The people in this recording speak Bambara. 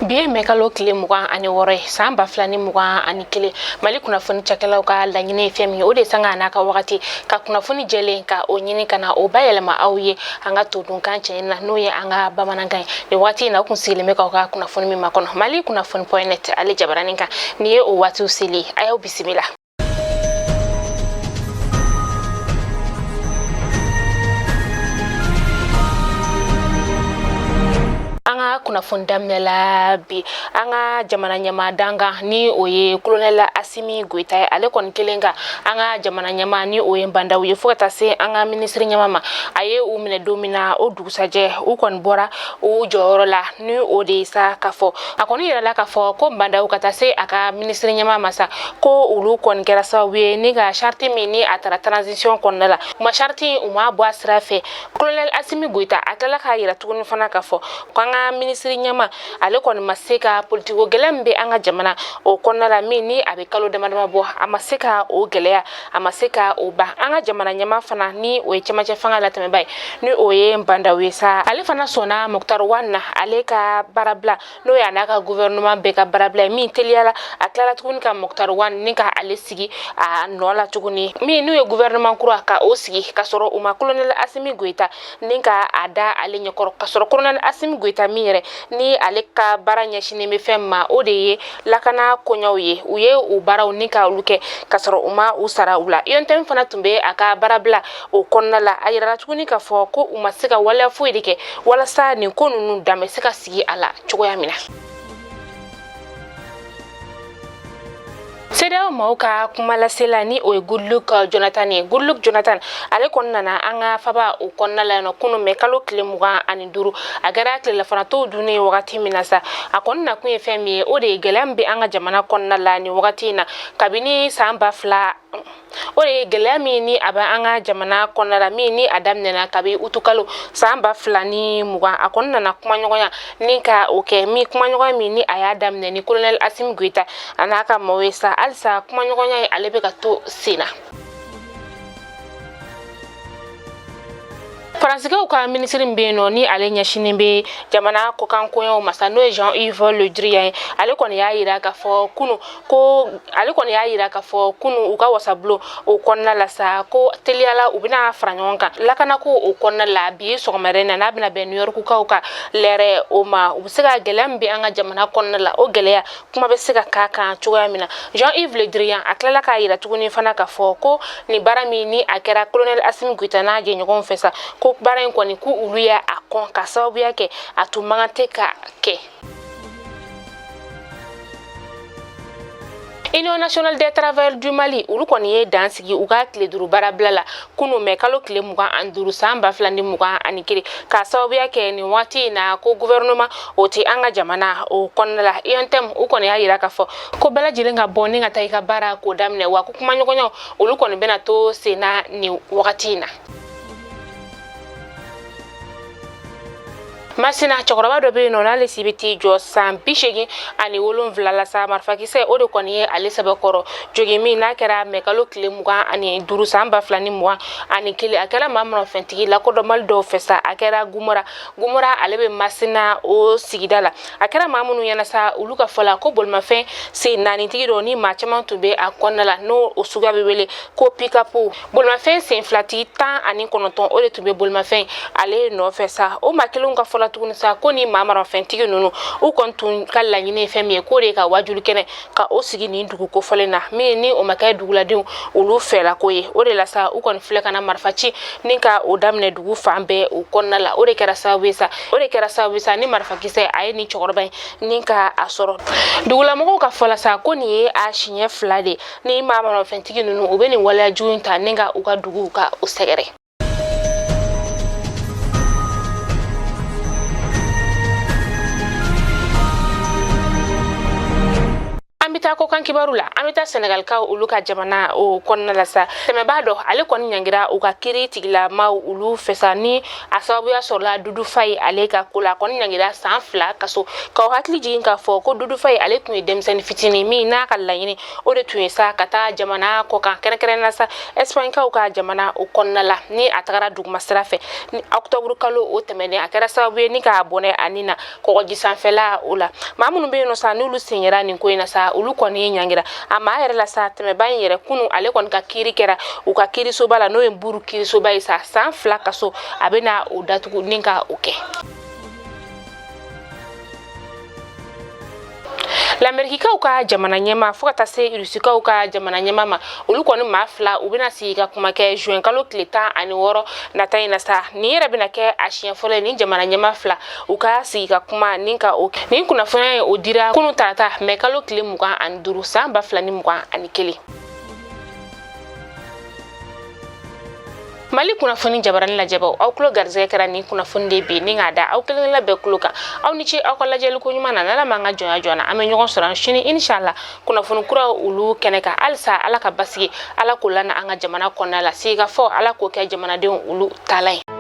Bi ye mɛkalo tile 26 ye san 2021. Mali kunnafoni cakɛlaw ka laɲini ye fɛn min ye, o de sanga n'a ka wagati ka kunnafoni jɛlen ka o ɲini ka na o bayɛlɛma aw ye an ka todunkan cɛɲi na, n'o ye an ka bamanankan ye. Nin waati in na, u kun sigilen bɛ k'aw ka kunnafoni min makɔnɔ Mali kunnafoni point net ale jabaranin kan, nin ye o waatiw seli. A y'aw bisimila. An ka kunnafoni daminɛ la bi, an ka jamana ɲɛmaa dankan ni o ye kolonɛli Asimi Goyita ye, ale kɔni kelen ka an ka jamana ɲɛmaa ni o ye Bah N'Daw ye, fo ka taa se an ka minisiri ɲɛmaa ma, a ye u minɛ don min na, o dugusajɛ u kɔni bɔra u jɔyɔrɔ la. Ni o de ye sa k'a fɔ, a kɔni yirala k'a fɔ ko Bah N'Daw ka taa se a ka minisiri ɲɛmaa ma sa, ko olu kɔni kɛra sababu ye ni ka charte min ni a tara transition kɔnɔna la, u ma charte u ma bɔ a sira fɛ. Kolonɛli Asimi Goyita a tilala k'a yira tuguni fana k'a fɔ ko an ka minisiri ɲɛmaa ale kɔni ma se ka politiko gɛlɛya min bɛ an ka jamana o kɔnɔna la, min ni a bɛ kalo dama dama bɔ, a ma se ka o gɛlɛya, a ma se ka o ban. An ka jamana ɲɛmaa fana ni o ye cɛmancɛ fanga latɛmɛba ye, ni o ye Bah N'Daw ye sa, ale fana sɔnna Moctar Ouane na ale ka baarabila, n'o ye a n'a ka gouvernement bɛɛ ka baarabila ye min teliyala. A tilala tuguni ka Moctar Ouane ni ka ale sigi a nɔ la tuguni, min n'u ye gouvernement kura ka o sigi ka sɔrɔ u ma colonel Asimi Goyita ni ka a da ale ɲɛkɔrɔ, ka sɔrɔ colonel Asimi Goyita min yɛrɛ ni ale ka baara ɲɛsinnen bɛ fɛn ma, o de ye lakana koɲɛw ye. U ye o baaraw ni ka olu kɛ ka sɔrɔ u ma u sara u la. UNTM fana tun bɛ a ka baarabila o kɔnɔna la. A yirala tuguni k'a fɔ ko u ma se ka waleya foyi de kɛ walasa nin ko ninnu dan bɛ se ka sigi a la cogoya min na. CEDEAO maaw ka kumalasela ni o ye Goodluck Jonathan ye, Goodluck Jonathan ale kɔni nana an ka faba o kɔnɔna la yan nɔ kunun mɛ kalo tile 25. A kɛra tilelafanatɔw dunnen wagati min na sa, a kɔni nakun ye fɛn min ye, o de ye gɛlɛya min bɛ an ka jamana kɔnɔna la nin wagati in na kabini san 2000, o de ye gɛlɛya min ni a bɛ an ka jamana kɔnɔna la, min ni a daminɛna kabi utukalo san 2020. A kɔni nana kumaɲɔgɔnya ni ka o kɛ, min kumaɲɔgɔnya min ni a y'a daminɛ ni colonel Asimi Goyita a n'a ka maaw ye sa, halisa kumaɲɔgɔnya ye ale bɛ ka to sen na. Faransikaw ka minisiri min bɛ yen nɔ ni ale ɲɛsinnen bɛ jamana kɔkan koɲɛw ma sa, n'o ye Jean-Yves Le Drian ye, ale kɔni y'a yira k'a fɔ kunu ko ale kɔni y'a yira k'a fɔ kunu u ka wasabulon o kɔnɔna la sa, ko teliyala u bɛna fara ɲɔgɔn kan lakanako o kɔnɔna la bi sɔgɔmada in na, n'a bɛna bɛn New York kaw ka lɛrɛ o ma, u bɛ se ka gɛlɛya min bɛ an ka jamana kɔnɔna la, o gɛlɛya kuma bɛ se ka k'a kan cogoya min na. Jean-Yves Le Drian a tilala k'a yira tuguni fana k'a fɔ ko nin baara min ni a kɛra colonel Asimi Goyita n'a jɛɲɔgɔnw fɛ sa, ko baara in kɔni ko olu y'a kɔn ka sababuya kɛ a tun man kan tɛ ka kɛ. Union nationale des travailleurs du Mali olu kɔni ye dan sigi u ka tile 5 baarabila la kunu mɛ kalo tile 25 san 2021, k'a sababuya kɛ nin waati in na ko gouvernement o tɛ an ka jamana o kɔnɔna la. UNTM u kɔni y'a yira k'a fɔ ko bɛɛ lajɛlen ka bɔ ni ka taa i ka baara k'o daminɛ, wa ko kumaɲɔgɔnyaw olu kɔni bɛna to sen na nin wagati in na. Masina cɛkɔrɔba dɔ bɛ yen nɔ n'ale si bɛ t'i jɔ san 87 la sa, marifakisɛ o de kɔni ye ale sɛbɛkɔrɔ jogin, min n'a kɛra mɛkalo tile 25 san 2021. A kɛra maa marafɛntigi lakodɔnbali dɔw fɛ sa. A kɛra Gumora, Gumora ale bɛ Masina o sigida la. A kɛra maa minnu ɲɛna sa, olu ka fɔ la ko bolimafɛn sen naanitigi dɔ ni maa caman tun bɛ a kɔnɔna la, n'o o suguya bɛ wele ko pick-up. Bolimafɛn sen filatigi 19 o de tun bɛ bolimafɛn ale nɔfɛ sa. O maa kelenw ka fɔ la tuguni sa ko ni maa marafɛntigi ninnu u kɔni tun ka laɲini ye fɛn min ye, k'o de ye ka wajuli kɛnɛ ka o sigi nin dugu kofɔlen na, min ni o ma kɛ duguladenw olu fɛlako ye. O de la sa, u kɔni filɛ ka na marifa ci ni ka o daminɛ dugu fan bɛɛ o kɔnɔna la. O de kɛra sababu ye sa, o de kɛra sababu ye sa ni marifakisɛ a ye nin cɛkɔrɔba in ni ka a sɔrɔ. Dugulamɔgɔw ka fɔ la sa ko nin ye a siɲɛ 2 de ni maa marafɛntigi ninnu u bɛ nin waleya jugu in ta ni ka u ka duguw ka u sɛgɛrɛ. An An bɛ taa kɔkan kibaru la. An bɛ taa Sɛnɛgalikaw olu ka jamana o kɔnɔna la sa. Tɛmɛbaa dɔ, ale kɔni ɲangira u ka kiiri tigilamaw olu fɛ sa, ni a sababuya sɔrɔla Dudu Fayi ale ka ko la. A kɔni ɲangira san 2 kaso. K'aw hakili jigin k'a fɔ ko Dudu Fayi, ale tun ye denmisɛnnin fitinin min n'a ka laɲini o de tun ye sa ka taa jamana kɔkan, kɛrɛnkɛrɛnnenya sa Espagnekaw ka jamana o kɔnɔna la. Ni a tagara duguma sira fɛ ni octobre kalo o tɛmɛnen, a kɛra sababu ye ni k'a bɔnɛ a ni na kɔgɔji sanfɛla o la. Maa minnu bɛ yen nɔ sa, n'olu sen yera nin ko in na sa, olu kɔni ɲangira a maa yɛrɛ la sa. Tɛmɛba in yɛrɛ kunu, ale kɔni ka kiiri kɛra u ka kiirisoba la, n'o ye Nburu kiirisoba ye sa. San 2 kaso a bɛna o datugu ni ka o kɛ. Lamerikikaw ka jamana ɲɛmaa fo ka taa se Irusikaw ka jamana ɲɛmaa ma, olu kɔni maa fila, u bɛna sigi ka kuma kɛ juin kalo tile 16 nata in na sa. Nin yɛrɛ bɛna kɛ a siɲɛ fɔlɔ ye nin jamana ɲɛmaa fila u ka sigi ka kuma ni ka o kɛ. Nin kunnafoniya ye, o dira kunu tarata, mɛ kalo tile 25 san 2021. Mali kunnafoni jabarani lajɛbaw, aw tulo garisɛgɛ kɛra nin kunnafoni de bi ni k'a da aw kelen-kelenna bɛɛ tulo kan. Aw ni ce aw ka lajɛli ko ɲuman na. N'Ala m'an ka jɔnya jɔ an na, an bɛ ɲɔgɔn sɔrɔ sini inshallah kunnafoni kuraw olu kɛnɛ kan. Halisa Ala ka basigi, Ala k'o lana an ka jamana kɔnɔna la. Sigikafɔ, Ala k'o kɛ jamanadenw olu taalan ye.